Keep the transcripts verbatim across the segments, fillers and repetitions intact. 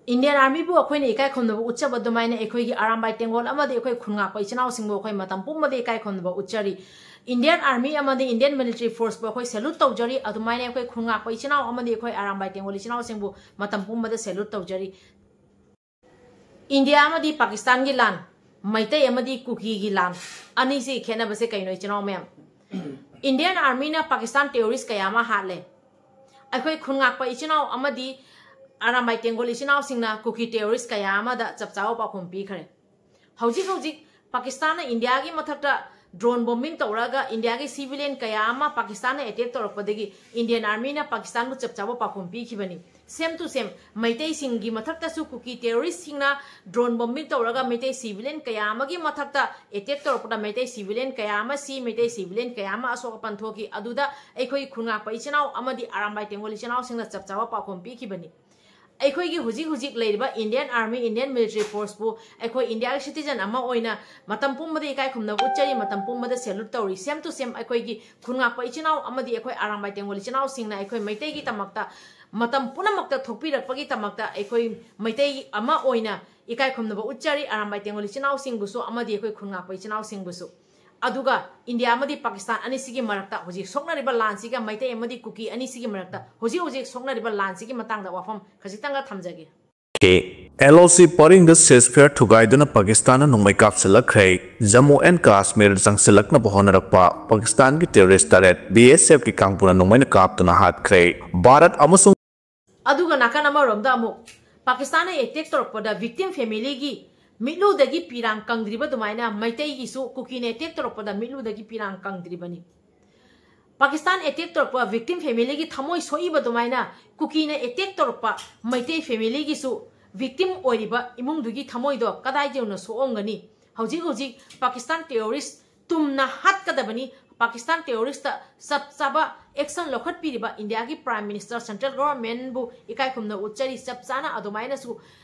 Indian Armyꯕꯨ ꯑꯩꯈꯣꯏꯅ ꯏꯀꯥꯏ ꯈꯨꯝꯅꯕ ꯎꯠꯆꯕ ꯑꯗꯨꯃꯥꯏꯅ ꯑꯩꯈꯣꯏꯒꯤ ꯑꯔꯥꯝꯕꯥꯏ ꯇꯦꯡꯒꯣꯜ ꯑꯃꯗꯤ ꯑꯩꯈꯣꯏ ꯈꯨꯟꯉꯥꯛꯄ ꯏꯆꯤꯟ ꯏꯅꯥꯎꯁꯤꯡꯕꯨ ꯑꯩꯈꯣꯏ ꯃꯇꯝ ꯄꯨꯝꯕꯗ ꯏꯀꯥꯏ ꯈꯨꯝꯅꯕ ꯎꯠꯆꯔꯤ꯫ Indian Army ꯑꯃꯗꯤ Indian Military Forceꯄꯨ ꯑꯩꯈꯣꯏ salute ꯇꯧꯖꯔꯤ꯫ ꯑꯗꯨꯃꯥꯏꯅ ꯑꯩꯈꯣꯏ ꯈꯨꯟꯉꯥꯛꯄ ꯏꯆꯤꯟ ꯏꯅꯥꯎ ꯑꯃꯗꯤ ꯑꯩꯈꯣꯏ ꯑꯔꯥꯝꯕꯥꯏ ꯇꯦꯡꯒꯣꯜ ꯏꯆꯤꯟ ꯏꯅꯥꯎꯁꯤꯡꯕꯨ ꯃꯇꯝ ꯄꯨꯝꯕꯗ salute ꯇꯧꯖꯔꯤ꯫ ꯏꯟꯗꯤꯌꯥ ꯑꯃꯗꯤ ꯄꯥꯀꯤꯁꯇꯥꯟꯒꯤ ꯂꯥꯟ, ꯃꯩꯇꯩ ꯑꯃꯗꯤ ꯀꯨꯀꯤꯒꯤ ꯂꯥꯟ, ꯑꯅꯤꯁꯤ ꯈꯦꯠꯅꯕꯁꯦ ꯀꯩꯅꯣ, ꯏꯆꯤꯟ ꯏꯅꯥꯎ ꯃꯌꯥꯝ? Indian Armyꯅ ꯄꯥꯀꯤꯁꯇꯥꯟ terrorist ꯀꯌꯥ ꯑꯃ ꯍꯥꯠꯂꯦ꯫ ꯑꯩꯈꯣꯏ ꯈꯨꯟꯉꯥꯛꯄ ꯏꯆꯤꯟ ꯏꯅꯥꯎ ꯑꯃꯗꯤ ꯑꯔꯥꯝꯕꯥꯏ ꯇꯦꯡꯒꯣꯜ ꯏꯆꯤꯟ ꯏꯅꯥꯎꯁꯤꯡꯅ ꯀꯨꯀꯤ terrorist ꯀꯌꯥ ꯑꯃꯗ ꯆꯞ ꯆꯥꯕ ꯄꯥꯎꯈꯨꯝ ꯄꯤꯈ꯭ꯔꯦ꯫ ꯍꯧꯖꯤꯛ ꯍꯧꯖꯤꯛ ꯄꯥꯀꯤꯁꯇꯥꯟꯅ ꯏꯟꯗꯤꯌꯥꯒꯤ ꯃꯊꯛꯇ drone bombing ꯇꯧꯔꯒ ꯏꯟꯗꯤꯌꯥꯒꯤ civilian ꯀꯌꯥ ꯑꯃ ꯄꯥꯀꯤꯁꯇꯥꯟꯅ attack ꯇꯧꯔꯛꯄꯗꯒꯤ Indian Armyꯅ ꯄꯥꯀꯤꯁꯇꯥꯟꯕꯨ ꯆꯞ ꯆꯥꯕ ꯄꯥꯎꯈꯨꯝ ꯄꯤꯈꯤꯕꯅꯤ꯫ Same to same, ꯃꯩꯇꯩꯁꯤꯡꯒꯤ ꯃꯊꯛꯇꯁꯨ ꯀꯨꯀꯤ terroristꯁꯤꯡꯅ drone bombing ꯇꯧꯔꯒ ꯃꯩꯇꯩ civilian ꯀꯌꯥ ꯑꯃꯒꯤ ꯃꯊꯛꯇ attack ꯇꯧꯔꯛꯄꯗ ꯃꯩꯇꯩ civilian ꯀꯌꯥ ꯑꯃ ꯁꯤ, ꯃꯩꯇꯩ civilian ꯀꯌꯥ ꯑꯃ ꯑꯁꯣꯛ ꯑꯄꯟ ꯊꯣꯛꯈꯤ꯫ ꯑꯗꯨꯗ ꯑꯩꯈꯣꯏ ꯈꯨꯟꯉꯥꯛꯄ ꯏꯆꯤꯟ ꯏꯅꯥꯎ ꯑꯃꯗꯤ ꯑꯔꯥꯝꯕꯥꯏ ꯇꯦꯡꯒꯣꯜ ꯏꯆꯤꯟ ꯏꯅꯥꯎꯁꯤꯡꯅ ꯆꯞ ꯆꯥꯕ ꯄꯥꯎꯈꯨꯝ ꯄꯤꯈꯤꯕꯅꯤ꯫ ꯑꯩꯈꯣꯏꯒꯤ ꯍꯧꯖꯤꯛ ꯍꯧꯖꯤꯛ ꯂꯩꯔꯤꯕ Indian Army, Indian Military Forceꯄꯨ ꯑꯩꯈꯣꯏ ꯏꯟꯗꯤꯌꯥꯒꯤ citizen ꯑꯃ ꯑꯣꯏꯅ ꯃꯇꯝ ꯄꯨꯝꯕꯗ ꯏꯀꯥꯏ ꯈꯨꯝꯅꯕ ꯎꯠꯆꯔꯤ, ꯃꯇꯝ ꯄꯨꯝꯕꯗ salute ꯇꯧꯔꯤ꯫ Same to same, ꯑꯩꯈꯣꯏꯒꯤ ꯈꯨꯟꯉꯥꯛꯄ ꯏꯆꯤꯟ ꯏꯅꯥꯎ ꯑꯃꯗꯤ ꯑꯩꯈꯣꯏ ꯑꯔꯥꯝꯕꯥꯏ ꯇꯦꯡꯒꯣꯜ ꯏꯆꯤꯟ ꯏꯅꯥꯎꯁꯤꯡꯅ ꯑꯩꯈꯣꯏ ꯃꯩꯇꯩꯒꯤꯗꯃꯛꯇ ꯃꯇꯝ ꯄꯨꯝꯅꯃꯛꯇ ꯊꯣꯛꯄꯤꯔꯛꯄꯒꯤꯗꯃꯛꯇ ꯑꯩꯈꯣꯏ ꯃꯩꯇꯩ ꯑꯃ ꯑꯣꯏꯅ ꯏꯀꯥꯏ ꯈꯨꯝꯅꯕ ꯎꯠꯆꯔꯤ꯫ ꯑꯔꯥꯝꯕꯥꯏ ꯇꯦꯡꯒꯣꯜ ꯏꯆꯤꯟ ꯏꯅꯥꯎꯁꯤꯡꯕꯨꯁꯨ ꯑꯃꯗꯤ ꯑꯩꯈꯣꯏ ꯈꯨꯟꯉꯥꯛꯄ ꯏꯆꯤꯟ ꯏꯅꯥꯎꯁꯤꯡꯕꯨꯁꯨ꯫ ꯑꯗꯨꯒ ꯏꯟꯗꯤꯌꯥ ꯑꯃꯗꯤ ꯄꯥꯀꯤꯁꯇꯥꯟ ꯑꯅꯤꯁꯤꯒꯤ ꯃꯔꯛꯇ ꯍꯧꯖꯤꯛ ꯁꯣꯛꯅꯔꯤꯕ ꯂꯥꯟꯁꯤꯒ ꯃꯩꯇꯩ ꯑꯃꯗꯤ ꯀꯨꯀꯤ ꯑꯅꯤꯁꯤꯒꯤ ꯃꯔꯛꯇ ꯍꯧꯖꯤꯛ ꯍꯧꯖꯤꯛ ꯁꯣꯛꯅꯔꯤꯕ ꯂꯥꯟꯁꯤꯒꯤ ꯃꯇꯥꯡꯗ ꯋꯥꯐꯝ ꯈꯖꯤꯛꯇꯪꯒ ꯊꯝꯖꯒꯦ꯫ ꯑꯦ, ꯑꯦꯜ ꯑꯣ ꯁꯤ ꯄꯔꯤꯡꯗ ceasefire ꯊꯨꯒꯥꯏꯗꯨꯅ ꯄꯥꯀꯤꯁꯇꯥꯟꯅ ꯅꯣꯡꯃꯩ ꯀꯥꯞꯁꯤꯜꯂꯛꯈ꯭ꯔꯦ꯫ ꯖꯝꯃꯨ ꯑꯦꯟ ꯀꯥꯁꯃꯤꯔꯗ ꯆꯪꯁꯤꯜꯂꯛꯅꯕ ꯍꯣꯠꯅꯔꯛꯄ ꯄꯥꯀꯤꯁꯇꯥꯟꯒꯤ terrorist ꯇꯔꯦꯠ ꯕꯤ ꯑꯦꯁ ꯑꯦꯐꯀꯤ ꯀꯥꯡꯕꯨꯅ ꯅꯣꯡꯃꯩꯅ ꯀꯥꯞꯇꯨꯅ ꯍꯥꯠꯈ꯭ꯔꯦ꯫ ꯚꯥꯔꯠ ꯑꯃꯁꯨꯡ ꯑꯗꯨꯒ ꯅꯥꯀꯟ ꯑꯃꯔꯣꯝꯗ ꯑꯃꯨꯛ ꯄꯥꯀꯤꯁꯇꯥꯟꯅ attack ꯇꯧꯔꯛꯄꯗ victim familyꯒꯤ ꯃꯤꯠꯂꯨꯗꯒꯤ ꯄꯤꯔꯥꯡ ꯀꯪꯗ꯭ꯔꯤꯕ ꯑꯗꯨꯃꯥꯏꯅ ꯃꯩꯇꯩꯒꯤꯁꯨ ꯀꯨꯀꯤꯅ attack ꯇꯧꯔꯛꯄꯗ ꯃꯤꯠꯂꯨꯗꯒꯤ ꯄꯤꯔꯥꯡ ꯀꯪꯗ꯭ꯔꯤꯕꯅꯤ꯫ ꯄꯥꯀꯤꯁꯇꯥꯟ attack ꯇꯧꯔꯛꯄ victim familyꯒꯤ ꯊꯃꯣꯏ ꯁꯣꯛꯏꯕ ꯑꯗꯨꯃꯥꯏꯅ ꯀꯨꯀꯤꯅ attack ꯇꯧꯔꯛꯄ ꯃꯩꯇꯩ familyꯒꯤꯁꯨ victim ꯑꯣꯏꯔꯤꯕ ꯏꯃꯨꯡꯗꯨꯒꯤ ꯊꯃꯣꯏꯗꯣ ꯀꯗꯥꯏ ꯌꯧꯅ ꯁꯣꯛꯑꯝꯒꯅꯤ? ꯍꯧꯖꯤꯛ ꯍꯧꯖꯤꯛ ꯄꯥꯀꯤꯁꯇꯥꯟ terrorist ꯇꯨꯝꯅ ꯍꯥꯠꯀꯗꯕꯅꯤ꯫ ꯄꯥꯀꯤꯁꯇꯥꯟ terroristꯇ ꯆꯞ ꯆꯥꯕ action ꯂꯧꯈꯠꯄꯤꯔꯤꯕ ꯏꯟꯗꯤꯌꯥꯒꯤ Prime Minister, central governmentꯕꯨ ꯏꯀꯥꯏ ꯈꯨꯝꯅ ꯎꯠꯆꯔꯤ꯫ ꯆꯞ ꯆꯥꯅ ꯑꯗꯨꯃꯥꯏꯅꯁꯨ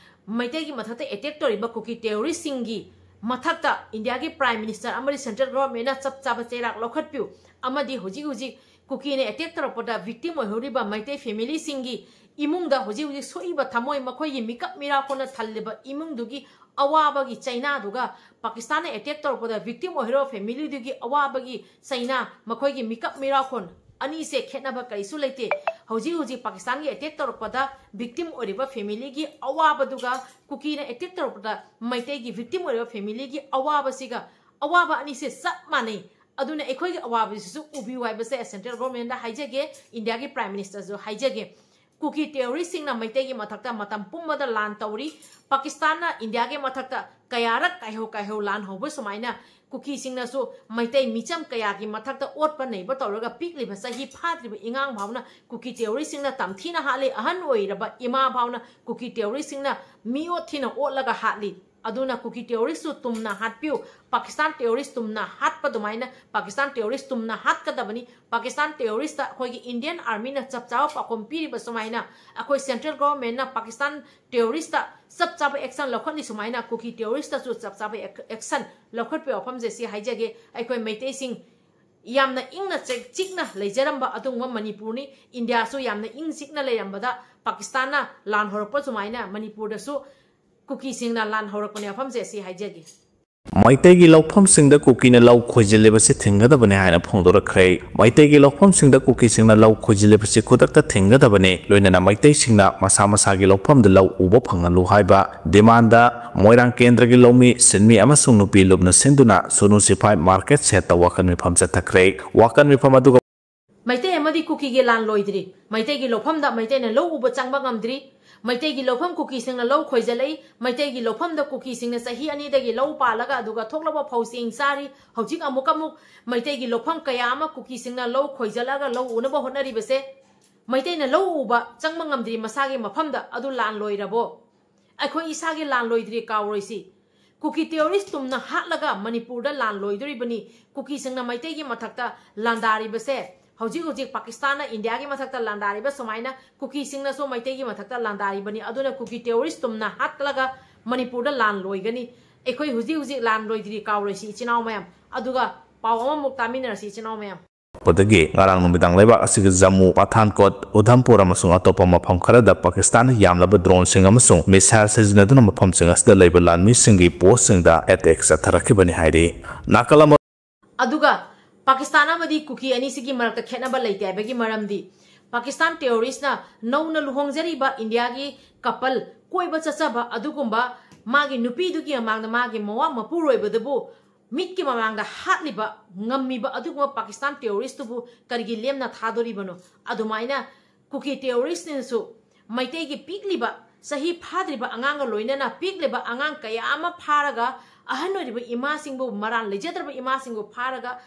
ꯃꯩꯇꯩꯒꯤ ꯃꯊꯛꯇ attack ꯇꯧꯔꯤꯕ ꯀꯨꯀꯤ terroristꯁꯤꯡꯒꯤ ꯃꯊꯛꯇ ꯏꯟꯗꯤꯌꯥꯒꯤ Prime Minister ꯑꯃꯗꯤ central governmentꯅ ꯆꯞ ꯆꯥꯕ ꯆꯩꯔꯥꯛ ꯂꯧꯈꯠꯄꯤꯌꯨ꯫ ꯑꯃꯗꯤ ꯍꯧꯖꯤꯛ ꯍꯧꯖꯤꯛ ꯀꯨꯀꯤꯅ attack ꯇꯧꯔꯛꯄꯗ victim ꯑꯣꯏꯍꯧꯔꯤꯕ ꯃꯩꯇꯩ familyꯁꯤꯡꯒꯤ ꯏꯃꯨꯡꯗ ꯍꯧꯖꯤꯛ ꯍꯧꯖꯤꯛ ꯁꯣꯛꯏꯕ ꯊꯃꯣꯏ, ꯃꯈꯣꯏꯒꯤ ꯃꯤꯀꯞ ꯃꯤꯔꯥꯎꯈꯣꯟꯅ ꯊꯜꯂꯤꯕ ꯏꯃꯨꯡꯗꯨꯒꯤ ꯑꯋꯥꯕꯒꯤ ꯆꯩꯅꯥꯗꯨꯒ ꯄꯥꯀꯤꯁꯇꯥꯟꯅ ꯑꯦꯇꯦꯛ ꯇꯧꯔꯛꯄꯗ ꯚꯤꯛꯇꯤꯝ ꯑꯣꯏꯍꯧꯔꯤꯕ ꯐꯦꯃꯤꯂꯤꯗꯨꯒꯤ ꯑꯋꯥꯕꯒꯤ ꯆꯩꯅꯥ, ꯃꯈꯣꯏꯒꯤ ꯃꯤꯀꯞ ꯃꯤꯔꯥꯎꯈꯣꯟ ꯑꯅꯤꯁꯦ ꯈꯦꯠꯅꯕ ꯀꯔꯤꯁꯨ ꯂꯩꯇꯦ꯫ ꯍꯧꯖꯤꯛ ꯍꯧꯖꯤꯛ ꯄꯥꯀꯤꯁꯇꯥꯟꯒꯤ ꯑꯦꯇꯦꯛ ꯇꯧꯔꯛꯄꯗ ꯚꯤꯛꯇꯤꯝ ꯑꯣꯏꯔꯤꯕ ꯐꯦꯃꯤꯂꯤꯒꯤ ꯑꯋꯥꯕꯗꯨꯒ ꯀꯨꯀꯤꯅ ꯑꯦꯇꯦꯛ ꯇꯧꯔꯛꯄꯗ ꯃꯩꯇꯩꯒꯤ ꯚꯤꯛꯇꯤꯝ ꯑꯣꯏꯔꯤꯕ ꯐꯦꯃꯤꯂꯤꯒꯤ ꯑꯋꯥꯕꯁꯤꯒ, ꯑꯋꯥꯕ ꯑꯅꯤꯁꯦ ꯆꯞ ꯃꯥꯟꯅꯩ꯫ ꯑꯗꯨꯅ ꯑꯩꯈꯣꯏꯒꯤ ꯑꯋꯥꯕꯁꯤꯁꯨ ꯎꯕꯤꯌꯨ ꯍꯥꯏꯕꯁꯦ ꯁꯦꯟꯇ꯭ꯔꯦꯜ ꯒꯣꯔꯃꯦꯟꯗ ꯍꯥꯏꯖꯒꯦ, ꯏꯟꯗꯤꯌꯥꯒꯤ ꯄ꯭ꯔꯥꯏꯝ ꯃꯤꯅꯤꯁꯇꯔꯁꯨ ꯍꯥꯏꯖꯒꯦ꯫ ꯀꯨꯀꯤ ꯇꯦꯔꯣꯔꯤꯁꯁꯤꯡꯅ ꯃꯩꯇꯩꯒꯤ ꯃꯊꯛꯇ ꯃꯇꯝ ꯄꯨꯝꯕꯗ ꯂꯥꯟ ꯇꯧꯔꯤ꯫ ꯄꯥꯀꯤꯁꯇꯥꯟꯅ ꯏꯟꯗꯤꯌꯥꯒꯤ ꯃꯊꯛꯇ ꯀꯌꯥꯔꯛ ꯀꯥꯏꯍꯧ ꯀꯥꯏꯍꯧ ꯂꯥꯟ ꯍꯧꯕ ꯁꯨꯃꯥꯏꯅ ꯀꯨꯀꯤꯁꯤꯡꯅꯁꯨ ꯃꯩꯇꯩ ꯃꯤꯆꯝ ꯀꯌꯥꯒꯤ ꯃꯊꯛꯇ ꯑꯣꯠꯄ ꯅꯩꯕ ꯇꯧꯔꯒ ꯄꯤꯛꯂꯤꯕ ꯆꯍꯤ ꯐꯥꯗ꯭ꯔꯤꯕ ꯏꯉꯥꯡ ꯐꯥꯎꯅ ꯀꯨꯀꯤ ꯇꯦꯔꯣꯔꯤꯁꯁꯤꯡꯅ ꯇꯝꯊꯤꯅ ꯍꯥꯠꯂꯤ꯫ ꯑꯍꯟ ꯑꯣꯏꯔꯕ ꯏꯃꯥ ꯐꯥꯎꯅ ꯀꯨꯀꯤ ꯇꯦꯔꯣꯔꯤꯁꯁꯤꯡꯅ ꯃꯤꯑꯣꯠ ꯊꯤꯅ ꯑꯣꯠꯂꯒ ꯍꯥꯠꯂꯤ꯫ ꯑꯗꯨꯅ ꯀꯨꯀꯤ ꯇꯦꯔꯣꯔꯤꯁꯁꯨ ꯇꯨꯝꯅ ꯍꯥꯠꯄꯤꯌꯨ꯫ ꯄꯥꯀꯤꯁꯇꯥꯟ ꯇꯦꯔꯣꯔꯤꯁ ꯇꯨꯝꯅ ꯍꯥꯠꯄ ꯑꯗꯨꯃꯥꯏꯅ ꯄꯥꯀꯤꯁꯇꯥꯟ ꯇꯦꯔꯣꯔꯤꯁ ꯇꯨꯝꯅ ꯍꯥꯠꯀꯗꯕꯅꯤ꯫ ꯄꯥꯀꯤꯁꯇꯥꯟ ꯇꯦꯔꯣꯔꯤꯁꯇ ꯑꯩꯈꯣꯏꯒꯤ ꯏꯟꯗꯤꯌꯟ ꯑꯥꯔꯃꯤꯅ ꯆꯞ ꯆꯥꯕ ꯄꯥꯎꯈꯨꯝ ꯄꯤꯔꯤꯕ ꯁꯨꯃꯥꯏꯅ ꯑꯩꯈꯣꯏ ꯁꯦꯟꯇ꯭ꯔꯦꯜ ꯒꯣꯚꯔꯟꯃꯦꯟꯠꯅ ꯄꯥꯀꯤꯁꯇꯥꯟ ꯇꯦꯔꯣꯔꯤꯁꯇ ꯆꯞ ꯆꯥꯕ ꯑꯦꯛꯁꯟ ꯂꯧꯈꯠꯂꯤ꯫ ꯁꯨꯃꯥꯏꯅ ꯀꯨꯀꯤ ꯇꯦꯔꯣꯔꯤꯁꯇꯁꯨ ꯆꯞ ꯆꯥꯕ ꯑꯦꯛ-, ꯑꯦꯛꯁꯟ ꯂꯧꯈꯠꯄꯒꯤ ꯋꯥꯐꯝꯁꯦ ꯁꯤ ꯍꯥꯏꯖꯒꯦ꯫ ꯑꯩꯈꯣꯏ ꯃꯩꯇꯩꯁꯤꯡ ꯌꯥꯝꯅ ꯏꯪꯅ ꯆꯤꯛ-, ꯆꯤꯛꯅ ꯂꯩꯖꯔꯝꯕ ꯑꯗꯨꯒꯨꯝꯕ ꯃꯅꯤꯄꯨꯔꯅꯤ꯫ ꯏꯟꯗꯤꯌꯥꯁꯨ ꯌꯥꯝꯅ ꯏꯪ ꯆꯤꯛꯅ ꯂꯩꯔꯝꯕꯗ ꯄꯥꯀꯤꯁꯇꯥꯟꯅ ꯂꯥꯟ ꯍꯧꯔꯛꯄ ꯁꯨꯃꯥꯏꯅ ꯃꯅꯤꯄꯨꯔꯗꯁꯨ ꯀꯨꯀꯤꯁꯤꯡꯅ ꯂꯥꯟ ꯍꯧꯔꯛꯄꯅꯦ꯫ ꯋꯥꯐꯝꯁꯦ ꯁꯤ ꯍꯥꯏꯖꯒꯦ꯫ ꯃꯩꯇꯩꯒꯤ ꯂꯧꯐꯝꯁꯤꯡꯗ ꯀꯨꯀꯤꯅ ꯂꯧ ꯈꯣꯏꯖꯤꯜꯂꯤꯕꯁꯤ ꯊꯤꯡꯒꯗꯕꯅꯤ ꯍꯥꯏꯅ ꯐꯣꯡꯗꯣꯔꯛꯈ꯭ꯔꯦ꯫ ꯃꯩꯇꯩꯒꯤ ꯂꯧꯐꯝꯁꯤꯡꯗ ꯀꯨꯀꯤꯁꯤꯡꯅ ꯂꯧ ꯈꯣꯏꯖꯤꯜꯂꯤꯕꯁꯤ ꯈꯨꯗꯛꯇ ꯊꯤꯡꯒꯗꯕꯅꯤ꯫ ꯂꯣꯏꯅꯅ ꯃꯩꯇꯩꯁꯤꯡꯅ ꯃꯁꯥ ꯃꯁꯥꯒꯤ ꯂꯧꯐꯝꯗ ꯂꯧ ꯎꯕ ꯐꯪꯍꯜꯂꯨ ꯍꯥꯏꯕ ꯗꯤꯃꯥꯟꯗ ꯃꯣꯏꯔꯥꯡ ꯀꯦꯟꯗ꯭ꯔꯒꯤ ꯂꯧꯃꯤ ꯁꯤꯟꯃꯤ ꯑꯃꯁꯨꯡ ꯅꯨꯄꯤ ꯂꯨꯞꯅ ꯁꯤꯟꯗꯨꯅ ꯁꯨꯅꯨ ꯁꯤꯐꯥꯏ ꯃꯥꯔꯀꯦꯠ ꯁꯦꯠꯇ ꯋꯥꯀꯟ ꯃꯤꯐꯝ ꯆꯠꯊꯈ꯭ꯔꯦ꯫ ꯋꯥꯀꯟ ꯃꯤꯐꯝ ꯑꯗꯨꯒ ꯃꯩꯇꯩ ꯑꯃꯗꯤ ꯀꯨꯀꯤꯒꯤ ꯂꯥꯟ ꯂꯣꯏꯗ꯭ꯔꯤ꯫ ꯃꯩꯇꯩꯒꯤ ꯂꯧꯐꯝꯗ ꯃꯩꯇꯩꯅ ꯂꯧ ꯎꯕ ꯆꯪꯕ ꯉꯝꯗ꯭ꯔꯤ꯫ ꯃꯩꯇꯩꯒꯤ ꯂꯧꯐꯝ ꯀꯨꯀꯤꯁꯤꯡꯅ ꯂꯧ ꯈꯣꯏꯖꯜꯂꯛꯏ꯫ ꯃꯩꯇꯩꯒꯤ ꯂꯧꯐꯝꯗ ꯀꯨꯀꯤꯁꯤꯡꯅ ꯆꯍꯤ ꯑꯅꯤꯗꯒꯤ ꯂꯧ ꯄꯥꯜꯂꯒ ꯑꯗꯨꯒ ꯊꯣꯛꯂꯕ ꯐꯧ ꯆꯦꯡ ꯆꯥꯔꯤ꯫ ꯍꯧꯖꯤꯛ ꯑꯃꯨꯛ ꯑꯃꯨꯛ ꯃꯩꯇꯩꯒꯤ ꯂꯧꯐꯝ ꯀꯌꯥ ꯑꯃ ꯀꯨꯀꯤꯁꯤꯡꯅ ꯂꯧ ꯈꯣꯏꯖꯜꯂꯒ ꯂꯧ ꯎꯅꯕ ꯍꯣꯠꯅꯔꯤꯕꯁꯦ ꯃꯩꯇꯩꯅ ꯂꯧ ꯎꯕ ꯆꯪꯕ ꯉꯝꯗ꯭ꯔꯤ꯫ ꯃꯁꯥꯒꯤ ꯃꯐꯝꯗ ꯑꯗꯨ ꯂꯥꯟ ꯂꯣꯏꯔꯕꯣ? ꯑꯩꯈꯣꯏ ꯏꯁꯥꯒꯤ ꯂꯥꯟ ꯂꯣꯏꯗ꯭ꯔꯤ, ꯀꯥꯎꯔꯣꯏꯁꯤ꯫ ꯀꯨꯀꯤ ꯇꯦꯔꯣꯔꯤꯁ ꯇꯨꯝꯅ ꯍꯥꯠꯂꯒ ꯃꯅꯤꯄꯨꯔꯗ ꯂꯥꯟ ꯂꯣꯏꯗꯣꯔꯤꯕꯅꯤ꯫ ꯀꯨꯀꯤꯁꯤꯡꯅ ꯃꯩꯇꯩꯒꯤ ꯃꯊꯛꯇ ꯂꯥꯟꯗꯥꯔꯤꯕꯁꯦ ꯍꯧꯖꯤꯛ ꯍꯧꯖꯤꯛ ꯄꯥꯀꯤꯁꯇꯥꯟꯅ ꯏꯟꯗꯤꯌꯥꯒꯤ ꯃꯊꯛꯇ ꯂꯥꯟꯗꯥꯔꯤꯕ ꯁꯨꯃꯥꯏꯅ ꯀꯨꯀꯤꯁꯤꯡꯅꯁꯨ ꯃꯩꯇꯩꯒꯤ ꯃꯊꯛꯇ ꯂꯥꯟꯗꯥꯔꯤꯕꯅꯤ꯫ ꯑꯗꯨꯅ ꯀꯨꯀꯤ ꯇꯦꯔꯣꯔꯤꯁ ꯇꯨꯝꯅ ꯍꯥꯠꯂꯒ ꯃꯅꯤꯄꯨꯔꯗ ꯂꯥꯟ ꯂꯣꯏꯒꯅꯤ꯫ ꯑꯩꯈꯣꯏ ꯍꯧꯖꯤꯛ ꯍꯧꯖꯤꯛ ꯂꯥꯟ ꯂꯣꯏꯗ꯭ꯔꯤ, ꯀꯥꯎꯔꯣꯏꯁꯤ ꯏꯆꯤꯟ ꯏꯅꯥꯎ ꯃꯌꯥꯝ꯫ ꯑꯗꯨꯒ ꯄꯥꯎ ꯑꯃꯃꯨꯛ ꯇꯥꯃꯤꯟꯅꯔꯁꯤ ꯏꯆꯤꯟ ꯏꯅꯥꯎ ꯃꯌꯥꯝ꯫ ꯄꯗꯒꯤ ꯉꯔꯥꯡ ꯅꯨꯃꯤꯗꯥꯡ ꯂꯩꯕꯥꯛ ꯑꯁꯤꯒꯤ ꯖꯝꯃꯨ, ꯄꯊꯥꯟꯀꯣꯠ, ꯎꯙꯝꯄꯨꯔ ꯑꯃꯁꯨꯡ ꯑꯇꯣꯞꯄ ꯃꯐꯝ ꯈꯔꯗ ꯄꯥꯀꯤꯁꯇꯥꯟꯅ ꯌꯥꯝꯂꯕ drone ꯁꯤꯡ ꯑꯃꯁꯨꯡ missile ꯁꯤꯖꯤꯟꯅꯗꯨꯅ ꯃꯐꯝꯁꯤꯡ ꯑꯁꯤꯗ ꯂꯩꯕ ꯂꯥꯟꯃꯤꯁꯤꯡꯒꯤ post ꯁꯤꯡꯗ attack ꯆꯠꯊꯔꯛꯈꯤꯕꯅꯤ ꯍꯥꯏꯔꯤ꯫ ꯅꯥꯀꯜ ꯑꯃ ꯑꯗꯨꯒ ꯄꯥꯀꯤꯁꯇꯥꯟ ꯑꯃꯗꯤ ꯀꯨꯀꯤ ꯑꯅꯤꯁꯤꯒꯤ ꯃꯔꯛꯇ ꯈꯦꯠꯅꯕ ꯂꯩꯇꯦ ꯍꯥꯏꯕꯒꯤ ꯃꯔꯝꯗꯤ, ꯄꯥꯀꯤꯁꯇꯥꯟ terrorist ꯅ ꯅꯧꯅ ꯂꯨꯍꯣꯡꯖꯔꯤꯕ ꯏꯟꯗꯤꯌꯥꯒꯤ couple, ꯀꯣꯏꯕ ꯆꯠꯆꯕ ꯑꯗꯨꯒꯨꯝꯕ ꯃꯥꯒꯤ ꯅꯨꯄꯤꯗꯨꯒꯤ ꯃꯃꯥꯡꯗ ꯃꯥꯒꯤ ꯃꯋꯥ ꯃꯄꯨꯔꯣꯏꯕꯗꯨꯕꯨ ꯃꯤꯠꯀꯤ ꯃꯃꯥꯡꯗ ꯍꯥꯠꯂꯤꯕ, ꯉꯝꯃꯤꯕ ꯑꯗꯨꯒꯨꯝꯕ ꯄꯥꯀꯤꯁꯇꯥꯟ terrorist ꯇꯨꯕꯨ ꯀꯔꯤꯒꯤ ꯂꯦꯝꯅ ꯊꯥꯗꯣꯔꯤꯕꯅꯣ? ꯑꯗꯨꯃꯥꯏꯅ ꯀꯨꯀꯤ terrorist ꯅꯁꯨ ꯃꯩꯇꯩꯒꯤ ꯄꯤꯛꯂꯤꯕ, ꯆꯍꯤ ꯐꯥꯗ꯭ꯔꯤꯕ ꯑꯉꯥꯡꯒ ꯂꯣꯏꯅꯅ ꯄꯤꯛꯂꯤꯕ ꯑꯉꯥꯡ ꯀꯌꯥ ꯑꯃ ꯐꯥꯔꯒ, ꯑꯍꯟ ꯑꯣꯏꯔꯤꯕ ꯏꯃꯥꯁꯤꯡꯕꯨ, ꯃꯔꯥꯜ ꯂꯩꯖꯗ꯭ꯔꯕ ꯏꯃꯥꯁꯤꯡꯕꯨ ꯐꯥꯔꯒ,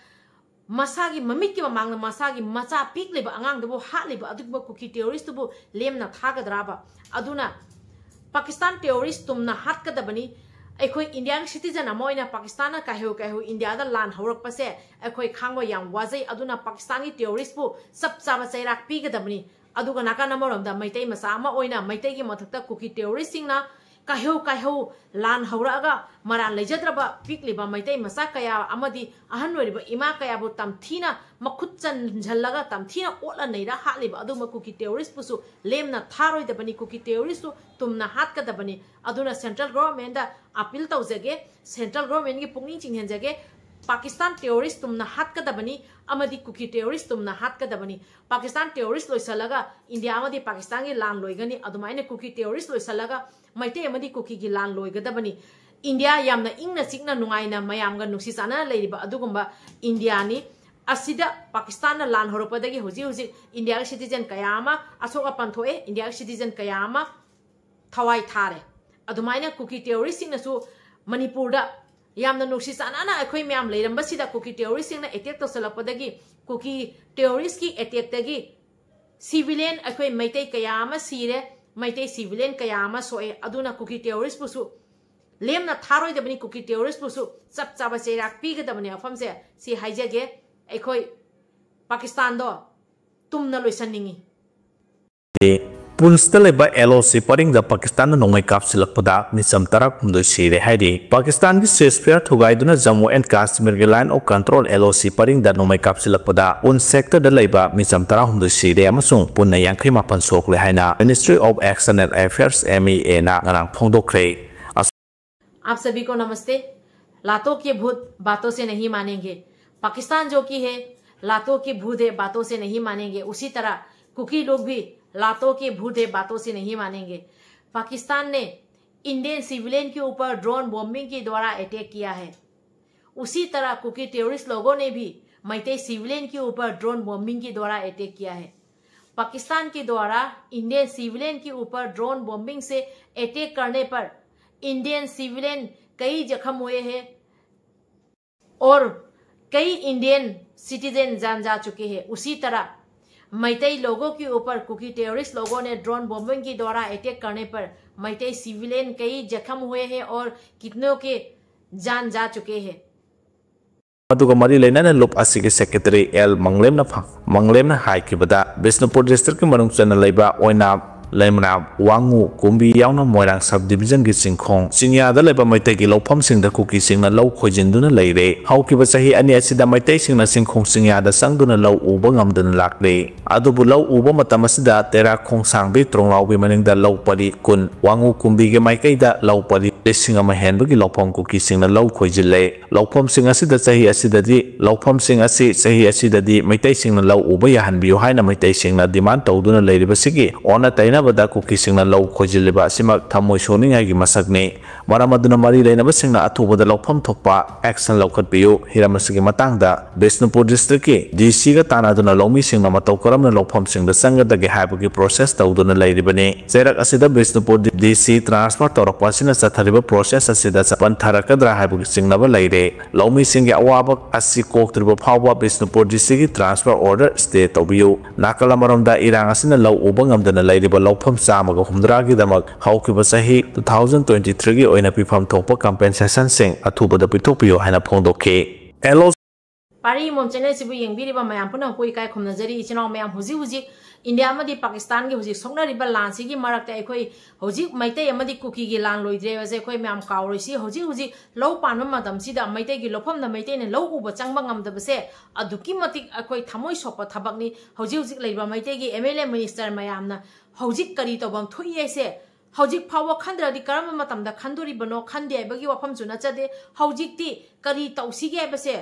ꯃꯁꯥꯒꯤ ꯃꯃꯤꯠꯀꯤ ꯃꯃꯥꯡꯗ ꯃꯁꯥꯒꯤ ꯃꯆꯥ ꯄꯤꯛꯂꯤꯕ ꯑꯉꯥꯡꯗꯨꯕꯨ ꯍꯥꯠꯂꯤꯕ ꯑꯗꯨꯒꯨꯝꯕ ꯀꯨꯀꯤ terrorist ꯇꯨꯕꯨ ꯂꯦꯝꯅ ꯊꯥꯒꯗ꯭ꯔꯥꯕ? ꯑꯗꯨꯅ ꯄꯥꯀꯤꯁꯇꯥꯟ terrorist ꯇꯨꯝꯅ ꯍꯥꯠꯀꯗꯕꯅꯤ꯫ ꯑꯩꯈꯣꯏ ꯏꯟꯗꯤꯌꯥꯒꯤ citizen ꯑꯃ ꯑꯣꯏꯅ ꯄꯥꯀꯤꯁꯇꯥꯟꯅ ꯀꯥꯏꯍꯧ ꯀꯥꯏꯍꯧ ꯏꯟꯗꯤꯌꯥꯗ ꯂꯥꯟ ꯍꯧꯔꯛꯄꯁꯦ ꯑꯩꯈꯣꯏ ꯈꯥꯡꯕ ꯌꯥꯝ ꯋꯥꯖꯩ꯫ ꯑꯗꯨꯅ ꯄꯥꯀꯤꯁꯇꯥꯟꯒꯤ terrorist ꯄꯨ ꯆꯞ ꯆꯥꯕ ꯆꯩꯔꯥꯛ ꯄꯤꯒꯗꯕꯅꯤ꯫ ꯑꯗꯨꯒ ꯅꯥꯀꯟ ꯑꯃꯔꯣꯝꯗ ꯃꯩꯇꯩ ꯃꯆꯥ ꯑꯃ ꯑꯣꯏꯅ ꯃꯩꯇꯩꯒꯤ ꯃꯊꯛꯇ ꯀꯨꯀꯤ terrorist ꯁꯤꯡꯅ ꯀꯥꯏꯍꯧ ꯀꯥꯏꯍꯧ ꯂꯥꯟ ꯍꯧꯔꯛꯑꯒ ꯃꯔꯥꯜ ꯂꯩꯖꯗ꯭ꯔꯕ ꯄꯤꯛꯂꯤꯕ ꯃꯩꯇꯩ ꯃꯆꯥ ꯀꯌꯥ ꯑꯃꯗꯤ ꯑꯍꯟ ꯑꯣꯏꯔꯤꯕ ꯏꯃꯥ ꯀꯌꯥꯕꯨ ꯇꯝꯊꯤꯅ ꯃꯈꯨꯠ ꯆꯟꯁꯤꯜꯂꯒ ꯇꯝꯊꯤꯅ ꯑꯣꯠꯂ ꯅꯩꯔ ꯍꯥꯠꯂꯤꯕ ꯑꯗꯨꯒꯨꯝꯕ ꯀꯨꯀꯤ terrorist ꯄꯨꯁꯨ ꯂꯦꯝꯅ ꯊꯥꯔꯣꯏꯗꯕꯅꯤ꯫ ꯀꯨꯀꯤ terrorist ꯇꯨ ꯇꯨꯝꯅ ꯍꯥꯠꯀꯗꯕꯅꯤ꯫ ꯑꯗꯨꯅ central government ꯗ appeal ꯇꯧꯖꯒꯦ, central government ꯀꯤ ꯄꯨꯛꯅꯤꯡ ꯆꯤꯡꯍꯟꯖꯒꯦ, ꯄꯥꯀꯤꯁꯇꯥꯟ terrorist ꯇꯨꯝꯅ ꯍꯥꯠꯀꯗꯕꯅꯤ ꯑꯃꯗꯤ ꯀꯨꯀꯤ terrorist ꯇꯨꯝꯅ ꯍꯥꯠꯀꯗꯕꯅꯤ꯫ ꯄꯥꯀꯤꯁꯇꯥꯟ terrorist ꯂꯣꯏꯁꯤꯜꯂꯒ ꯏꯟꯗꯤꯌꯥ ꯑꯃꯗꯤ ꯄꯥꯀꯤꯁꯇꯥꯟꯒꯤ ꯂꯥꯟ ꯂꯣꯏꯒꯅꯤ, ꯑꯗꯨꯃꯥꯏꯅ ꯀꯨꯀꯤ terrorist ꯂꯣꯏꯁꯤꯜꯂꯒ ꯃꯩꯇꯩ ꯑꯃꯗꯤ ꯀꯨꯀꯤꯒꯤ ꯂꯥꯟ ꯂꯣꯏꯒꯗꯕꯅꯤ꯫ ꯏꯟꯗꯤꯌꯥ ꯌꯥꯝꯅ ꯏꯪꯅ ꯆꯤꯛꯅ ꯅꯨꯡꯉꯥꯏꯅ ꯃꯌꯥꯝꯒ ꯅꯨꯡꯁꯤ ꯆꯥꯟꯅꯅ ꯂꯩꯔꯤꯕ ꯑꯗꯨꯒꯨꯝꯕ ꯏꯟꯗꯤꯌꯥꯅꯤ꯫ ꯑꯁꯤꯗ ꯄꯥꯀꯤꯁꯇꯥꯟꯅ ꯂꯥꯟ ꯍꯧꯔꯛꯄꯗꯒꯤ ꯍꯧꯖꯤꯛ ꯍꯧꯖꯤꯛ ꯏꯟꯗꯤꯌꯥꯒꯤ citizen ꯀꯌꯥ ꯑꯃ ꯑꯁꯣꯛ ꯑꯄꯟ ꯊꯣꯛꯑꯦ, ꯏꯟꯗꯤꯌꯥꯒꯤ citizen ꯀꯌꯥ ꯑꯃ ꯊꯋꯥꯏ ꯊꯥꯔꯦ꯫ ꯑꯗꯨꯃꯥꯏꯅ ꯀꯨꯀꯤ terrorist ꯁꯤꯡꯅꯁꯨ ꯃꯅꯤꯄꯨꯔꯗ ꯌꯥꯝꯅ ꯅꯨꯡꯁꯤ ꯆꯥꯟꯅꯅ ꯑꯩꯈꯣꯏ ꯃꯌꯥꯝ ꯂꯩꯔꯝꯕꯁꯤꯗ ꯀꯨꯀꯤ terrorist ꯁꯤꯡꯅ attack ꯇꯧꯁꯤꯜꯂꯛꯄꯗꯒꯤ ꯀꯨꯀꯤ terrorist ꯀꯤ attack ꯇꯒꯤ civilian ꯑꯩꯈꯣꯏ ꯃꯩꯇꯩ ꯀꯌꯥ ꯑꯃ ꯁꯤꯔꯦ, ꯃꯩꯇꯩ civilian ꯀꯌꯥ ꯑꯃ ꯁꯣꯛꯑꯦ꯫ ꯑꯗꯨꯅ ꯀꯨꯀꯤ terrorist ꯄꯨꯁꯨ ꯂꯦꯝꯅ ꯊꯥꯔꯣꯏꯗꯕꯅꯤ, ꯀꯨꯀꯤ terrorist ꯄꯨꯁꯨ ꯆꯞ ꯆꯥꯕ ꯆꯩꯔꯥꯛ ꯄꯤꯒꯗꯕꯅꯤ꯫ ꯋꯥꯐꯝꯁꯦ ꯁꯤ ꯍꯥꯏꯖꯒꯦ, ꯑꯩꯈꯣꯏ ꯄꯥꯀꯤꯁꯇꯥꯟꯗꯣ ꯇꯨꯝꯅ ꯂꯣꯏꯁꯟꯅꯤꯡꯉꯤ꯫ ꯄꯨꯟꯁꯇ ꯂꯩꯕ ꯑꯦꯜ ꯑꯣ ꯁꯤ ꯄꯔꯤꯡꯗ ꯄꯥꯀꯤꯁꯇꯥꯟꯅ ꯅꯣꯡꯃꯩ ꯀꯥꯞꯁꯤꯜꯂꯛꯄꯗ ꯃꯤꯆꯝ ꯇꯔꯥꯍꯨꯝꯗꯣꯏ ꯁꯤꯔꯦ ꯍꯥꯏꯔꯤ꯫ ꯄꯥꯀꯤꯁꯇꯥꯟꯒꯤ ceasefire ꯊꯨꯒꯥꯏꯗꯨꯅ ꯖꯝꯃꯨ ꯑꯦꯟ ꯀꯥꯁꯃꯤꯔꯒꯤ Line of Control, L O C, ꯄꯔꯤꯡꯗ ꯅꯣꯡꯃꯩ ꯀꯥꯞꯁꯤꯜꯂꯛꯄꯗ ꯄꯨꯟꯁ sector ꯗ ꯂꯩꯕ ꯃꯤꯆꯝ ꯇꯔꯥꯍꯨꯝꯗꯣꯏ ꯁꯤꯔꯦ ꯑꯃꯁꯨꯡ ꯄꯨꯟꯅ ꯌꯥꯡꯈꯩ ꯃꯥꯄꯟ ꯁꯣꯛꯂꯦ ꯍꯥꯏꯅ Ministry of External Affairs, M E A, ꯅ ꯉꯔꯥꯡ ꯐꯣꯡꯗꯣꯛꯈ꯭ꯔꯦ꯫ आप सभी को नमस्ते। लातों के भूत बातों से नहीं मानेंगे। पाकिस्तान जो कि है, लातों के भूत है, बातों से नहीं मानेंगे। उसी तरह कुकी लोग भी लातों के भूत है, बातों से नहीं मानेंगे। पाकिस्तान ने इंडियन सिविलियन के ऊपर ड्रोन बॉम्बिंग के द्वारा अटैक किया है। उसी तरह कुकी टेररिस्ट लोगों ने भी मैतेई सिविलियन के ऊपर ड्रोन बॉम्बिंग के द्वारा अटैक किया है। पाकिस्तान के द्वारा इंडियन सिविलियन के ऊपर ड्रोन बॉम्बिंग से अटैक करने पर इंडियन सिविलियन कई जख्म हुए हैं और कई इंडियन सिटीजन जान जा चुके हैं। उसी तरह मैतेई लोगों के ऊपर कुकी टेररिस्ट लोगों ने ड्रोन बॉम्बिंग के द्वारा अटैक करने पर मैतेई सिविलियन कई जख्म हुए हैं और कितनों के जान जा चुके हैं। ꯑꯗꯨꯒ ꯃꯔꯤ ꯂꯩꯅꯅ ꯂꯨꯞ ꯑꯁꯤꯒꯤ secretary L ꯃꯪꯂꯦꯝꯅ ꯐ-, ꯃꯪꯂꯦꯝꯅ ꯍꯥꯏꯈꯤꯕꯗ, ꯕꯤꯁꯅꯨꯄꯨꯔ district ꯀꯤ ꯃꯅꯨꯡ ꯆꯟꯅ ꯂꯩꯕ ꯑꯣꯏꯅꯥꯝ, ꯂꯩꯃꯔꯥꯝ, ꯋꯥꯉꯨ, ꯀꯨꯝꯕꯤ ꯌꯥꯎꯅ ꯃꯣꯏꯔꯥꯡ sub division ꯒꯤ ꯆꯤꯡꯈꯣꯡ ꯆꯤꯡꯌꯥꯗ ꯂꯩꯕ ꯃꯩꯇꯩꯒꯤ ꯂꯧꯐꯝꯁꯤꯡꯗ ꯀꯨꯀꯤꯁꯤꯡꯅ ꯂꯧ ꯈꯣꯏꯖꯤꯟꯗꯨꯅ ꯂꯩꯔꯦ꯫ ꯍꯧꯈꯤꯕ ꯆꯍꯤ ꯑꯅꯤ ꯑꯁꯤꯗ ꯃꯩꯇꯩꯁꯤꯡꯅ ꯆꯤꯡꯈꯣꯡ ꯆꯤꯡꯌꯥꯗ ꯆꯪꯗꯨꯅ ꯂꯧ ꯎꯕ ꯉꯝꯗꯅ ꯂꯥꯛꯂꯦ꯫ ꯑꯗꯨꯕꯨ ꯂꯧ ꯎꯕ ꯃꯇꯝ ꯑꯁꯤꯗ ꯇꯦꯔꯥ ꯈꯣꯡꯁꯥꯡꯕꯤ ꯇ꯭ꯔꯣꯡꯂꯥꯎꯕꯤ ꯃꯅꯤꯡꯗ ꯂꯧ ꯄꯔꯤ ꯀꯨꯟ, ꯋꯥꯉꯨ ꯀꯨꯝꯕꯤꯒꯤ ꯃꯥꯏꯀꯩꯗ ꯂꯧ ꯄꯔꯤ ꯂꯤꯁꯤꯡ ꯑꯃ ꯍꯦꯟꯕꯒꯤ ꯂꯧꯐꯝ ꯀꯨꯀꯤꯁꯤꯡꯅ ꯂꯧ ꯈꯣꯏꯖꯤꯜꯂꯦ꯫ ꯂꯧꯐꯝꯁꯤꯡ ꯑꯁꯤꯗ ꯆꯍꯤ ꯑꯁꯤꯗꯗꯤ, ꯂꯧꯐꯝꯁꯤꯡ ꯑꯁꯤ ꯆꯍꯤ ꯑꯁꯤꯗꯗꯤ ꯃꯩꯇꯩꯁꯤꯡꯅ ꯂꯧ ꯎꯕ ꯌꯥꯍꯟꯕꯤꯌꯨ ꯍꯥꯏꯅ ꯃꯩꯇꯩꯁꯤꯡꯅ demand ꯇꯧꯗꯨꯅ ꯂꯩꯔꯤꯕꯁꯤꯒꯤ ꯑꯣꯟꯅ ꯇꯩꯅꯕꯗ ꯀꯨꯀꯤꯁꯤꯡꯅ ꯂꯧ ꯈꯣꯏꯖꯤꯜꯂꯤꯕ ꯑꯁꯤꯃꯛ ꯊꯃꯣꯏ ꯁꯣꯛꯅꯤꯡꯉꯥꯏꯒꯤ ꯃꯁꯛꯅꯤ꯫ ꯃꯔꯝ ꯑꯗꯨꯅ ꯃꯔꯤ ꯂꯩꯅꯕꯁꯤꯡꯅ ꯑꯊꯨꯕꯗ ꯂꯧꯐꯝ ꯊꯣꯛꯄ action ꯂꯧꯈꯠꯄꯤꯌꯨ꯫ ꯍꯤꯔꯝ ꯑꯁꯤꯒꯤ ꯃꯇꯥꯡꯗ ꯕꯤꯁꯅꯨꯄꯨꯔ district ꯀꯤ D C ꯒ ꯇꯥꯟꯅꯗꯨꯅ ꯂꯧꯃꯤꯁꯤꯡꯅ ꯃꯇꯧ ꯀꯔꯝꯅ ꯂꯧꯐꯝꯁꯤꯡꯗ ꯆꯪꯒꯗꯒꯦ ꯍꯥꯏꯕꯒꯤ process ꯇꯧꯗꯨꯅ ꯂꯩꯔꯤꯕꯅꯤ꯫ ꯆꯩꯔꯛ ꯑꯁꯤꯗ ꯕꯤꯁꯅꯨꯄꯨꯔ D C transfer ꯇꯧꯔꯛꯄ ꯑꯁꯤꯅ ꯆꯠꯊꯔꯤꯕ process ꯑꯁꯤꯗ ꯄꯟꯊꯔꯛꯀꯗ꯭ꯔꯥ ꯍꯥꯏꯕꯒꯤ ꯆꯤꯡꯅꯕ ꯂꯩꯔꯦ꯫ ꯂꯧꯃꯤꯁꯤꯡꯒꯤ ꯑꯋꯥꯕ ꯑꯁꯤ ꯀꯣꯛꯇ꯭ꯔꯤꯕ ꯐꯥꯎꯕ ꯕꯤꯁꯅꯨꯄꯨꯔ D C ꯒꯤ transfer order stay ꯇꯧꯕꯤꯌꯨ꯫ ꯅꯥꯀꯜ ꯑꯃꯔꯣꯝꯗ ꯏꯔꯥꯡ ꯑꯁꯤꯅ ꯂꯧ ꯎꯕ ꯉꯝꯗꯅ ꯂꯩꯔꯤꯕ ꯂꯧꯐꯝ ꯆꯥꯝꯃꯒ ꯍꯨꯝꯗ꯭ꯔꯥꯒꯤꯗꯃꯛ ꯍꯧꯈꯤꯕ ꯆꯍꯤ two thousand twenty three ꯒꯤ ꯑꯣꯏꯅ ꯄꯤꯐꯝ ꯊꯣꯛꯄ compensation ꯁꯤꯡ ꯑꯊꯨꯕꯗ ꯄꯤꯊꯣꯛꯄꯤꯌꯨ ꯍꯥꯏꯅ ꯐꯣꯡꯗꯣꯛꯈꯤ꯫ L O C ꯄꯥꯔꯤ ꯏꯃꯣꯝ channel ꯁꯤꯕꯨ ꯌꯦꯡꯕꯤꯔꯤꯕ ꯃꯌꯥꯝ ꯄꯨꯝꯅꯃꯛꯄꯨ ꯏꯀꯥꯏ ꯈꯨꯝꯅꯖꯔꯤ꯫ ꯏꯆꯤꯟ ꯏꯅꯥꯎ ꯃꯌꯥꯝ, ꯍꯧꯖꯤꯛ ꯍꯧꯖꯤꯛ ꯏꯟꯗꯤꯌꯥ ꯑꯃꯗꯤ ꯄꯥꯀꯤꯁꯇꯥꯟꯒꯤ ꯍꯧꯖꯤꯛ ꯁꯣꯛꯅꯔꯤꯕ ꯂꯥꯟꯁꯤꯒꯤ ꯃꯔꯛꯇ ꯑꯩꯈꯣꯏ ꯍꯧꯖꯤꯛ ꯃꯩꯇꯩ ꯑꯃꯗꯤ ꯀꯨꯀꯤꯒꯤ ꯂꯥꯟ ꯂꯣꯏꯗ꯭ꯔꯦꯕꯁꯦ ꯑꯩꯈꯣꯏ ꯃꯌꯥꯝ ꯀꯥꯎꯔꯣꯏꯁꯤ꯫ ꯍꯧꯖꯤꯛ ꯍꯧꯖꯤꯛ ꯂꯧ ꯄꯥꯟꯕ ꯃꯇꯝꯁꯤꯗ ꯃꯩꯇꯩꯒꯤ ꯂꯧꯐꯝꯗ ꯃꯩꯇꯩꯅ ꯂꯧ ꯎꯕ ꯆꯪꯕ ꯉꯝꯗꯕꯁꯦ ꯑꯗꯨꯛꯀꯤ ꯃꯇꯤꯛ ꯑꯩꯈꯣꯏ ꯊꯃꯣꯏ ꯁꯣꯛꯄ ꯊꯕꯛꯅꯤ꯫ ꯍꯧꯖꯤꯛ ꯍꯧꯖꯤꯛ ꯂꯩꯔꯤꯕ ꯃꯩꯇꯩꯒꯤ ꯑꯦꯝ ꯑꯦꯜ ꯑꯦ ꯃꯤꯅꯤꯁꯇꯔ ꯃꯌꯥꯝꯅ ꯍꯧꯖꯤꯛ ꯀꯔꯤ ꯇꯧꯐꯝ ꯊꯣꯛꯏ ꯍꯥꯏꯁꯦ ꯍꯧꯖꯤꯛ ꯐꯥꯎꯕ ꯈꯟꯗ꯭ꯔꯗꯤ ꯀꯔꯝꯕ ꯃꯇꯝꯗ ꯈꯟꯗꯣꯔꯤꯕꯅꯣ ꯈꯟꯗꯦ ꯍꯥꯏꯕꯒꯤ ꯋꯥꯐꯝꯁꯨ ꯅꯠꯆꯗꯦ꯫ ꯍꯧꯖꯤꯛꯇꯤ ꯀꯔꯤ ꯇꯧꯁꯤꯒꯦ ꯍꯥꯏꯕꯁꯦ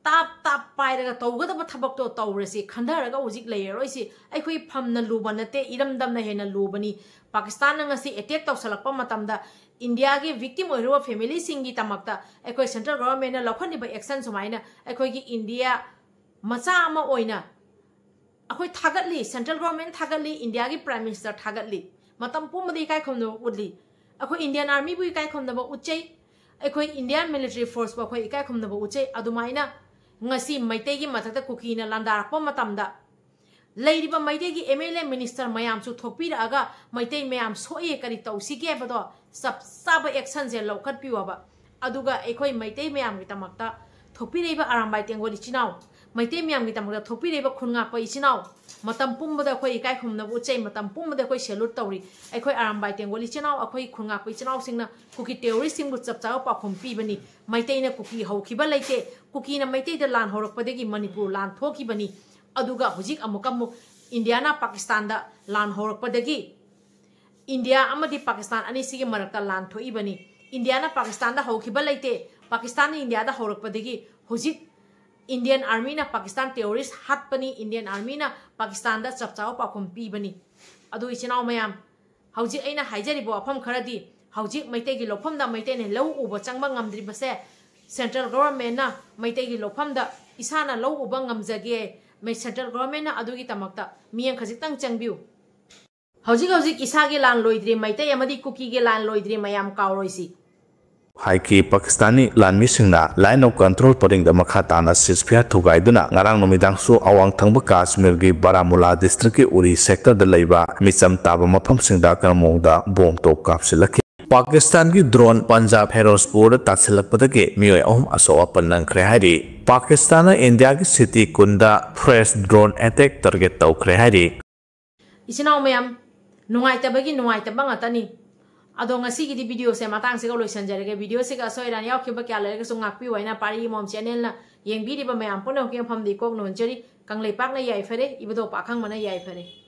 ꯇꯥꯞ ꯇꯥꯞ ꯄꯥꯏꯔꯒ ꯇꯧꯒꯗꯕ ꯊꯕꯛꯇꯣ ꯇꯧꯔꯁꯤ, ꯈꯟꯊꯔꯒ ꯍꯧꯖꯤꯛ ꯂꯩꯔꯔꯣꯏꯁꯤ꯫ ꯑꯩꯈꯣꯏ ꯐꯝꯅ ꯂꯨꯕ ꯅꯠꯇꯦ, ꯏꯔꯝꯗꯝꯅ ꯍꯦꯟꯅ ꯂꯨꯕꯅꯤ꯫ ꯄꯥꯀꯤꯁꯇꯥꯟꯅ ꯉꯁꯤ ꯑꯦꯇꯦꯛ ꯇꯧꯁꯜꯂꯛꯄ ꯃꯇꯝꯗ ꯏꯟꯗꯤꯌꯥꯒꯤ ꯚꯤꯛꯇꯤꯝ ꯑꯣꯏꯔꯤꯕ ꯐꯦꯃꯤꯂꯤꯁꯤꯡꯒꯤ ꯗꯃꯛꯇ ꯑꯩꯈꯣꯏ ꯁꯦꯟꯇ꯭ꯔꯦꯜ ꯒꯣꯚꯔꯟꯃꯦꯟꯠꯅ ꯂꯧꯈꯠꯂꯤꯕ ꯑꯦꯛꯁꯟ ꯁꯨꯃꯥꯏꯅ ꯑꯩꯈꯣꯏꯒꯤ ꯏꯟꯗꯤꯌꯥ ꯃꯆꯥ ꯑꯃ ꯑꯣꯏꯅ ꯑꯩꯈꯣꯏ ꯊꯥꯒꯠꯂꯤ, ꯁꯦꯟꯇ꯭ꯔꯦꯜ ꯒꯣꯚꯔꯟꯃꯦꯟꯠ ꯊꯥꯒꯠꯂꯤ, ꯏꯟꯗꯤꯌꯥꯒꯤ ꯄ꯭ꯔꯥꯏꯝ ꯃꯤꯅꯤꯁꯇꯔ ꯊꯥꯒꯠꯂꯤ, ꯃꯇꯝ ꯄꯨꯝꯕꯗ ꯏꯀꯥꯏ ꯈꯨꯝꯅꯕ ꯎꯠꯂꯤ꯫ ꯑꯩꯈꯣꯏ ꯏꯟꯗꯤꯌꯥꯟ ꯑꯥꯔꯃꯤꯕꯨ ꯏꯀꯥꯏ ꯈꯨꯝꯅꯕ ꯎꯠꯆꯩ, ꯑꯩꯈꯣꯏ ꯏꯟꯗꯤꯌꯥꯟ ꯃꯤꯂꯤꯇꯔꯤ ꯐꯣꯔꯁꯄꯨ ꯑꯩꯈꯣꯏ ꯏꯀꯥꯏ ꯈꯨꯝꯅꯕ ꯎꯠꯆꯩ꯫ ꯑꯗꯨꯃꯥꯏꯅ ꯉꯁꯤ ꯃꯩꯇꯩꯒꯤ ꯃꯊꯛꯇ ꯀꯨꯀꯤꯅ ꯂꯥꯟꯗꯥꯔꯛꯄ ꯃꯇꯝꯗ ꯂꯩꯔꯤꯕ ꯃꯩꯇꯩꯒꯤ ꯑꯦꯝ ꯑꯦꯜ ꯑꯦ ꯃꯤꯅꯤꯁꯇꯔ ꯃꯌꯥꯝꯁꯨ ꯊꯣꯛꯄꯤꯔꯛꯑꯒ ꯃꯩꯇꯩ ꯃꯌꯥꯝ ꯁꯣꯛꯑꯦ, ꯀꯔꯤ ꯇꯧꯁꯤꯒꯦ ꯍꯥꯏꯕꯗꯣ ꯆꯞ ꯆꯥꯕ ꯑꯦꯛꯁꯟꯁꯦ ꯂꯧꯈꯠꯄꯤꯌꯣꯕ꯫ ꯑꯗꯨꯒ ꯑꯩꯈꯣꯏ ꯃꯩꯇꯩ ꯃꯌꯥꯝꯒꯤꯗꯃꯛꯇ ꯊꯣꯛꯄꯤꯔꯛꯏꯕ ꯑꯔꯥꯝꯕꯥꯏ ꯇꯦꯡꯒꯣꯜ ꯏꯆꯤꯟ ꯏꯅꯥꯎ, ꯃꯩꯇꯩ ꯃꯌꯥꯝꯒꯤꯗꯃꯛꯇ ꯊꯣꯛꯄꯤꯔꯛꯏꯕ ꯈꯨꯟ ꯉꯥꯛꯄ ꯏꯆꯤꯟ ꯏꯅꯥꯎ, ꯃꯇꯝ ꯄꯨꯝꯕꯗ ꯑꯩꯈꯣꯏ ꯏꯀꯥꯏ ꯈꯨꯝꯅꯕ ꯎꯠꯆꯩ, ꯃꯇꯝ ꯄꯨꯝꯕꯗ ꯑꯩꯈꯣꯏ ꯁꯦꯂꯨꯠ ꯇꯧꯔꯤ꯫ ꯑꯩꯈꯣꯏ ꯑꯔꯥꯝꯕꯥꯏ ꯇꯦꯡꯒꯣꯜ ꯏꯆꯤꯟ ꯏꯅꯥꯎ, ꯑꯩꯈꯣꯏ ꯈꯨꯟ ꯉꯥꯛꯄ ꯏꯆꯤꯟ ꯏꯅꯥꯎꯁꯤꯡꯅ ꯀꯨꯀꯤ ꯇꯦꯔꯣꯔꯤꯁꯁꯤꯡꯕꯨ ꯆꯞ ꯆꯥꯕ ꯄꯥꯎꯈꯨꯝ ꯄꯤꯕꯅꯤ꯫ ꯃꯩꯇꯩꯅ ꯀꯨꯀꯤ ꯍꯧꯈꯤꯕ ꯂꯩꯇꯦ꯫ ꯀꯨꯀꯤꯅ ꯃꯩꯇꯩꯗ ꯂꯥꯟ ꯍꯧꯔꯛꯄꯗꯒꯤ ꯃꯅꯤꯄꯨꯔ ꯂꯥꯟ ꯊꯣꯛꯈꯤꯕꯅꯤ꯫ ꯑꯗꯨꯒ ꯍꯧꯖꯤꯛ ꯑꯃꯨꯛꯀ ꯑꯃꯨꯛ ꯏꯟꯗꯤꯌꯥꯅ ꯄꯥꯀꯤꯁꯇꯥꯟꯗ ꯂꯥꯟ ꯍꯧꯔꯛꯄꯗꯒꯤ ꯏꯟꯗꯤꯌꯥ ꯑꯃꯗꯤ ꯄꯥꯀꯤꯁꯇꯥꯟ ꯑꯅꯤꯁꯤꯒꯤ ꯃꯔꯛꯇ ꯂꯥꯟ ꯊꯣꯛꯏꯕꯅꯤ꯫ ꯏꯟꯗꯤꯌꯥꯅ ꯄꯥꯀꯤꯁꯇꯥꯟꯗ ꯍꯧꯈꯤꯕ ꯂꯩꯇꯦ꯫ ꯄꯥꯀꯤꯁꯇꯥꯟꯅ ꯏꯟꯗꯤꯌꯥꯗ ꯍꯧꯔꯛꯄꯗꯒꯤ ꯍꯧꯖꯤꯛ ꯏꯟꯗꯤꯌꯟ ꯑꯥꯔꯃꯤꯅ ꯄꯥꯀꯤꯁꯇꯥꯟ ꯇꯦꯔꯣꯔꯤꯁ ꯍꯥꯠꯄꯅꯤ, ꯏꯟꯗꯤꯌꯟ ꯑꯥꯔꯃꯤꯅ ꯄꯥꯀꯤꯁꯇꯥꯟꯗ ꯆꯞ ꯆꯥꯕ ꯄꯥꯎꯈꯨꯝ ꯄꯤꯕꯅꯤ꯫ ꯑꯗꯨ ꯏꯆꯤꯟ ꯏꯅꯥꯎ ꯃꯌꯥꯝ, ꯍꯧꯖꯤꯛ ꯑꯩꯅ ꯍꯥꯏꯖꯔꯤꯕ ꯋꯥꯐꯝ ꯈꯔꯗꯤ ꯍꯧꯖꯤꯛ ꯃꯩꯇꯩꯒꯤ ꯂꯧꯐꯝꯗ ꯃꯩꯇꯩꯅ ꯂꯧ ꯎꯕ ꯆꯪꯕ ꯉꯝꯗ꯭ꯔꯤꯕꯁꯦ ꯁꯦꯟꯇ꯭ꯔꯦꯜ ꯒꯣꯚꯔꯟꯃꯦꯟꯠꯅ ꯃꯩꯇꯩꯒꯤ ꯂꯧꯐꯝꯗ ꯏꯁꯥꯅ ꯂꯧ ꯎꯕ ꯉꯝꯖꯒꯦ, ꯃꯩ-, ꯁꯦꯟꯇ꯭ꯔꯦꯜ ꯒꯣꯚꯔꯟꯃꯦꯟꯠꯅ ꯑꯗꯨꯒꯤꯗꯃꯛꯇ ꯃꯤꯠꯌꯦꯡ ꯈꯖꯤꯛꯇꯪ ꯆꯪꯕꯤꯌꯨ꯫ ꯍꯧꯖꯤꯛ ꯍꯧꯖꯤꯛ ꯏꯁꯥꯒꯤ ꯂꯥꯟ ꯂꯣꯏꯗ꯭ꯔꯤ, ꯃꯩꯇꯩ ꯑꯃꯗꯤ ꯀꯨꯀꯤꯒꯤ ꯂꯥꯟ ꯂꯣꯏꯗ꯭ꯔꯤ, ꯃꯌꯥꯝ ꯀꯥꯎꯔꯣꯏꯁꯤ꯫ ꯍꯥꯏꯈꯤ꯫ ꯄꯥꯀꯤꯁꯇꯥꯅꯤ ꯂꯥꯟꯃꯤꯁꯤꯡꯅ line of control ꯄꯔꯤꯡꯗ ꯃꯈꯥ ꯇꯥꯅ ceasefire ꯊꯨꯒꯥꯏꯗꯨꯅ ꯉꯔꯥꯡ ꯅꯨꯃꯤꯗꯥꯡꯁꯨ ꯑꯋꯥꯡ ꯊꯪꯕ ꯀꯥꯁꯃꯤꯔꯒꯤ ꯕꯥꯔꯥꯃꯨꯂꯥ district ꯀꯤ ꯎꯔꯤ sector ꯗ ꯂꯩꯕ ꯃꯤꯆꯝ ꯇꯥꯕ ꯃꯐꯝꯁꯤꯡꯗ ꯑꯀꯟꯕ ꯃꯑꯣꯡꯗ bomb ꯇꯣꯞ ꯀꯥꯞꯁꯤꯜꯂꯛꯈꯤ꯫ ꯄꯥꯀꯤꯁꯇꯥꯟꯒꯤ drone ꯄꯟꯖꯥꯕ ꯐꯤꯔꯣꯖꯄꯨꯔꯗ ꯇꯥꯁꯤꯜꯂꯛꯄꯗꯒꯤ ꯃꯤꯑꯣꯏ ꯑꯍꯨꯝ ꯑꯁꯣꯛ ꯑꯄꯟ ꯅꯪꯈ꯭ꯔꯦ ꯍꯥꯏꯔꯤ꯫ ꯄꯥꯀꯤꯁꯇꯥꯟꯅ ꯏꯟꯗꯤꯌꯥꯒꯤ city ꯀꯨꯟꯗ fresh drone attack target ꯇꯧꯈ꯭ꯔꯦ ꯍꯥꯏꯔꯤ꯫ ꯏꯆꯤꯟ ꯏꯅꯥꯎ ꯃꯌꯥꯝ, ꯅꯨꯡꯉꯥꯏꯇꯕꯒꯤ ꯅꯨꯡꯉꯥꯏꯇꯕ ꯉꯥꯛꯇꯅꯤ꯫ ꯑꯗꯣ ꯉꯁꯤꯒꯤꯗꯤ video ꯁꯦ ꯃꯇꯥꯡꯁꯤꯒ ꯂꯣꯏꯁꯤꯟꯖꯔꯒꯦ꯫ Video ꯁꯤꯒ ꯑꯁꯣꯏ ꯑꯔꯥꯟ ꯌꯥꯎꯈꯤꯕ ꯀꯌꯥ ꯂꯩꯔꯒꯁꯨ ꯉꯥꯛꯄꯤꯌꯨ ꯍꯥꯏꯅ ꯄꯥꯔꯤ ꯃꯣꯝ channel ꯅ ꯌꯦꯡꯕꯤꯔꯤꯕ ꯃꯌꯥꯝ ꯄꯨꯝꯅꯃꯛꯀꯤ ꯃꯐꯝꯗ ꯏꯀꯣꯛ ꯅꯣꯟꯖꯔꯤ꯫ ꯀꯪꯂꯩꯄꯥꯛꯅ ꯌꯥꯏꯐꯔꯦ, ꯏꯕꯨꯙꯧ ꯄꯥꯈꯪꯕꯅ ꯌꯥꯏꯐꯔꯦ꯫